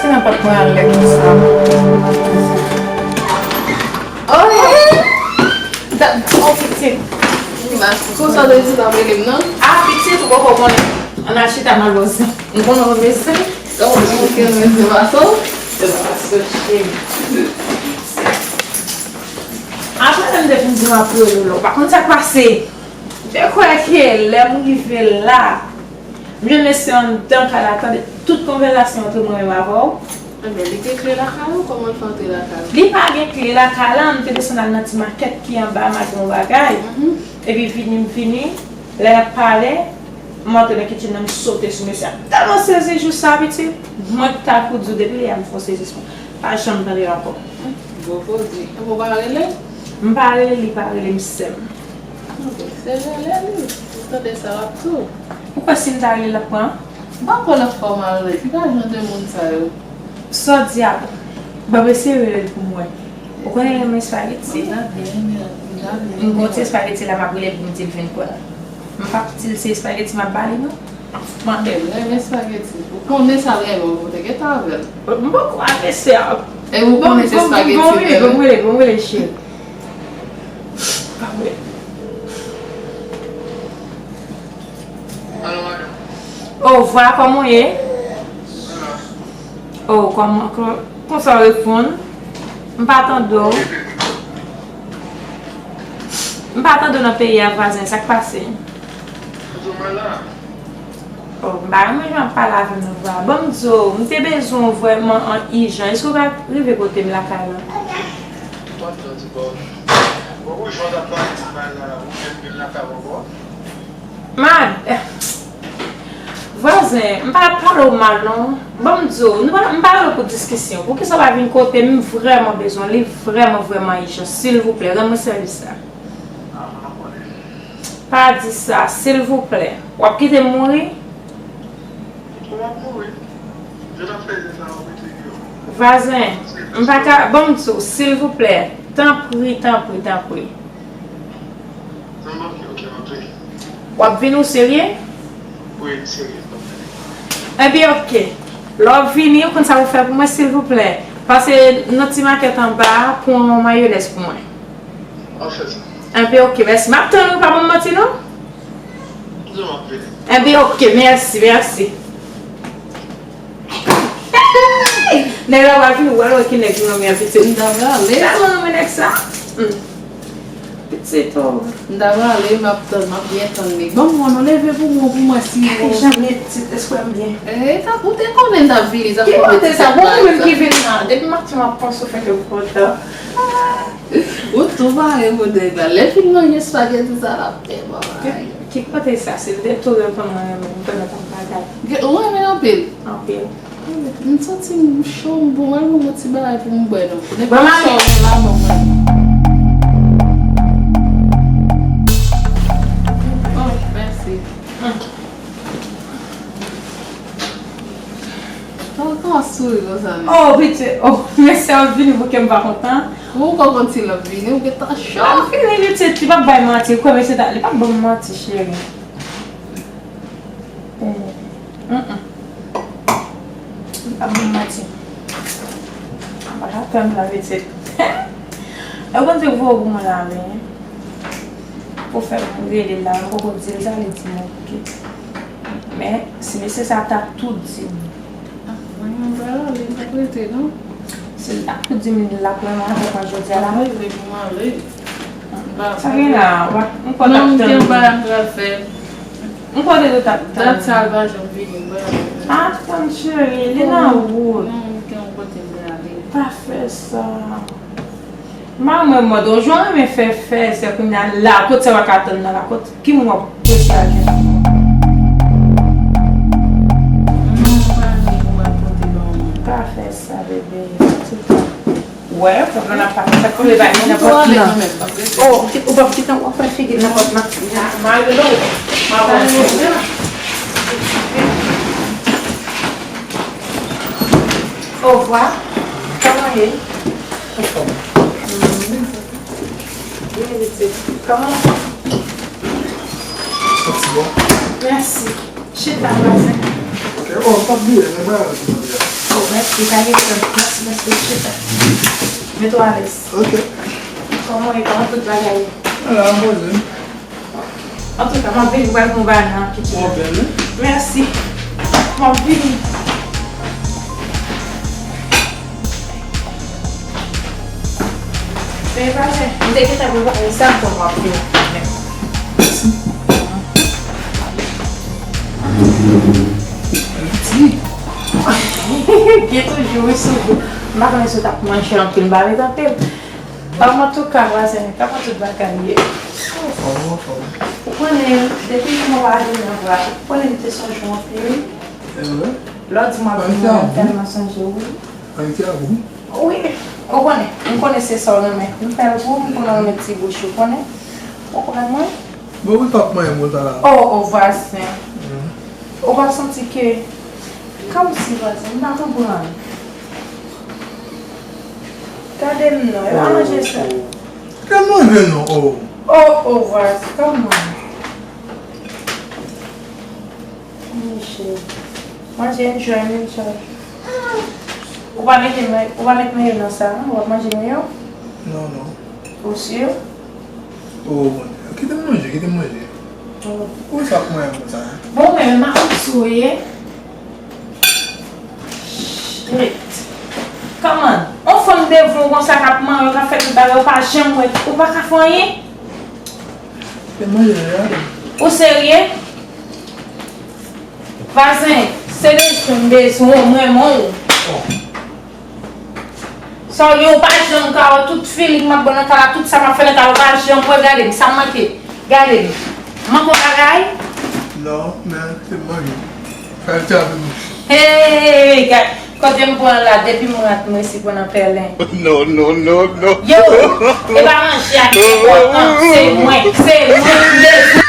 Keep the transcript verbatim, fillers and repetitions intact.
Se nan pòt mwen anlè konsa. Oh, oh, pitit. Konsa w te di w t ap rele m nan? Ah, pitit, ou poko konnen. Ann al chita, m al ba w zen. M konnen w renmen zen. Ou konnen w renmen zen, pa sa? Se pa sa, cheri. Apre m te fin di w m ap rele w la, ou pa konn sa k pase. Te kwè ke lè m rive la, m jwenn mesye anndan kay la, tande tout konvèsasyon ant mwen menm avè w. Enben, li gen kle lakay ou? Kòman l fè antre lakay ou? Li pa gen kle lakay la, m te desann al nan ti makèt ki anba, m al gen yon bagay. Mhm. Epi vini, m vini, lè n ap pale, m antre nan kitchen nan, m sote sou mesye a. M tèlman sezi jou sa, pitit. Mwen ki ta pou di w depi lè a m fè yon sezisman. Pa janm tande l ankò. Bon, Fodi, ou pa rele? M pa rele, li pa rele m, sè m. Ok, se rele li. Ou tande sa, l ap tou. Ou kwè si m ta rele l ap pran? M pa kwè l ap fè w mal, non. Ki jan de moun sa yo? Sa w di a bon? Ban m eseye rele l pou m wè. Ou konnen l renmen espageti? M gon ti espageti la, m ap rele l pou m di l vin pran. M p ap di l se espageti m ap ba li, non. Mande l. Renmen espageti. Ou konnen sa l renmen, ou te gentan avè l. M poko avè sa. E ou konnen se espageti l renmen. Bon, bon, bon, bon, bon, bon, cheri. Pa vre. Alo, madanm. Ovwa, kòman w ye? Oh, kòman, kò-, konsa w reponn? M pa tande w. M pa tande w nan peyi a, vwazen, sa k pase? Toujou mwen la. Oh, m pa renmen jan w ap pale avè m nan vwa. Ban m di w, m te bezwen w vrèman an ijan. Èske w ka rive kote m lakay la? Mwen ap tann ti bòs. Bon, ou jwenn ap pale ti mal la, ou menm vin lakay ou ankò? Mad, vwazen, m pa pale w mal non. Ban m di w, nou pa, m pa rele w pou diskisyon. Poukisa w pa vin kote m? M vrèman bezwen w, li vrèman, vrèman ijan. Silvouplè, rann mwen sèvis la. Ah, mwen pa konnen. Pa di sa, silvouplè. W ap kite m mouri? Ou p ap mouri. Je t ap fè sa, w ap retire yo. Vwazen, m pa ka, ban m di w, silvouplè. Tanpri, tanpri, tanpri. Non, ok, ok, m ap vini. W ap vini, ou serye? Wi, m serye, m ap vini. Enben, ok. Lè w ap vini, ou konn sa pou w fè pou mwen, silvouplè? Pase nan ti makèt anba a, pran yon mayonèz pou mwen. M ap fè sa. Enben, ok, mèsi. M ap tann ou, pa ban m manti, non? Non, m ap vini. Enben, ok, mèsi, mèsi. Nèg la pral vin wè lè ki nèg nou renmen an pitit. M ta prale. Tèlman renmen nèg sa. Hmm. Pitit, oh. M ta prale, m ap tann, m ap byen tann li. Ban m wè non, leve pou mwen, pou mwen si. Gade jan m ye pitit, èske w wè m byen? Eh, ta, ou te konnen m t ap vini, sa. Ki kote sa? Bon, ou menm ki vin la. Depi maten m ap panse w fè ke m kontan. Ou tou pare pou nèg la. Lè fin manje espageti sa, l ap tèlman bay. Ki kote sa? Se l de tou reponn mwen renmen, m konnen pa m pa gade. Ou renmen l anpil? Anpil. M santi m cho, m pou mwen, mwen ti bagay pou m bwè non. Depi sa w gen la, ban mwen. Oh, mèsi. Kòman w souri konsa menm? Oh, pitit, oh, mesye ap vini pou ke m pa kontan. Ou konn konn si l ap vini, ou gentan cho. L ap vini, pitit, li p ap bay manti, ou kwè mesye ta, li p ap ban m manti, cheri. Mm, mm. Li p ap ban m manti. M pa ka tann la, pitit. E ou konn se voye pou mwen la, men. Pou fè m rele l la, m poko di l sa, li di m ok. Men, si mesye sa ta tou di m. Ah, mwen menm m pral ale, m p ap rete, non. Si l ta tou di m l ap renmen avèk mwen jodi a la. M ap rele pou m ale. Sa gen la, w ap, m kwè w t ap tann. Non, m gen yon bagay m pral fè. M kwè w te dwe t ap tann. Dat sa l pa janm vini, m pral ale. Ap tann, cheri, li nan wout. Non, m gen yon kote m pral ale. Pa fè sa. Manman mwen, donjon renmen fè fè, se kounye a la, kot sa w ka tann nan la, kot, ki moun w ap pote a gen? Manman mwen, ou al pote ba mwen. Pa fè sa, bebe. Ou wè, pwoblèm nan pa fè sa, kòm li pa gen nenpòt nan. Oh, ou p ap kite w ap fè figi nenpòt nan. Mari w, mari w. Ovwa. Kòman ye? Anfòm. Byen, pitit. Kòman? Santi bon. Mèsi. Chita, vwazen. Ok. Oh, m p ap bliye, men mwen ale pou jodi a. Oh, mèsi, pa gen pwoblèm. Mèsi, mèsi, chita. Mete w alèz. Ok. Kòman w ye? Kòman tout bagay ye? Ala, m poze m. Antouka, m ap vini, m pral pran bagay nan pitit la. Mèsi. M ap vini. Men pase, m te gentan prepare sa, m konn w ap vini. Mèsi. Gen toujou, wi, sou. M pa konnen si w t ap manje anpil, m pa met anpil. Ann, antouka, vwazen, kòman tout bagay ye? Anfòm, anfòm. Ou konnen, depi m wè w nan vwa, ou konnen m te sonje w anpil. Se vre? Lè w di m ap vini, m tèlman sonje w, wi. Ayiti a bon? Wi. Ou konnen, m konnen se sa w renmen. M fè l pou ou, m konnen w renmen ti bouch ou, konnen. Ou konprann mwen? Bon, ou t ap manyen m konsa la. Oh, oh, vwazen. Ou pa santi ke, kòmsi vwazen, m pa konprann. Gade m non, e pa manje sa. Gade manje non, oh. Oh, oh, vwazen, kòman? Manje. Manje, enjoy, enjoy. Ou pa mete, ou pa met mayo nan sa, non? W ap manje mayo? Non, non. Ou si? Oh, bon. Kite m manje, kite m manje. Oh. Ou sa pou mwen konsa? Bon, men, men, ma konn sou ye. Shit. Kòman? On fanm devan w konsa k ap manyen, k ap fè tout bagay, ou pa janm wè, ou pa ka fè anyen? Se manje, gade. Ou serye? Vwazen, se bezwen m bezwen w, m renmen w. Sa w ye, ou pa janm ka wè tout feeling m ap ba w nan kay la, tout sa m ap fè nan kay la, ou pa janm wè, gade m, sa m manke, gade m. M manke w bagay? Non, men se manje. Fè l tchape bouch. Hey, gad, kote m pran la, depi m rat m resi pran nan pèlen. No, no, no, no. Yo, e pa manje a ki enpòtan, se mwen, se mwen ki bezwen.